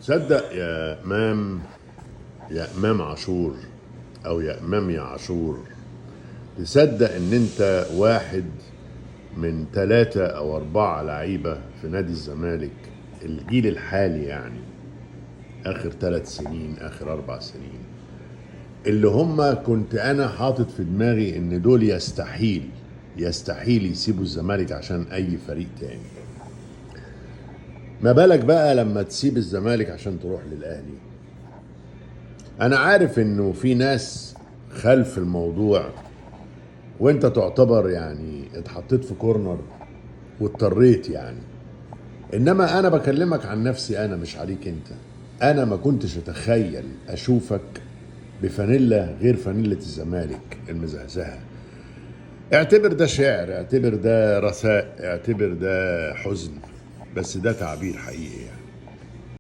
تصدق يا امام، يا امام عاشور او يا امام يا عاشور، تصدق ان انت واحد من 3 او 4 لعيبة في نادي الزمالك الجيل الحالي، يعني اخر 3 سنين اخر 4 سنين، اللي هم كنت انا حاطط في دماغي ان دول يستحيل يسيبوا الزمالك عشان اي فريق تاني. ما بالك بقى لما تسيب الزمالك عشان تروح للاهلي؟ انا عارف انه في ناس خلف الموضوع، وانت تعتبر اتحطيت في كورنر واضطريت انما انا بكلمك عن نفسي انا، مش عليك انت. انا ما كنتش اتخيل اشوفك بفانيلا غير فانيلة الزمالك المزهزهة. اعتبر ده شعر، اعتبر ده رثاء، اعتبر ده حزن، بس ده تعبير حقيقي.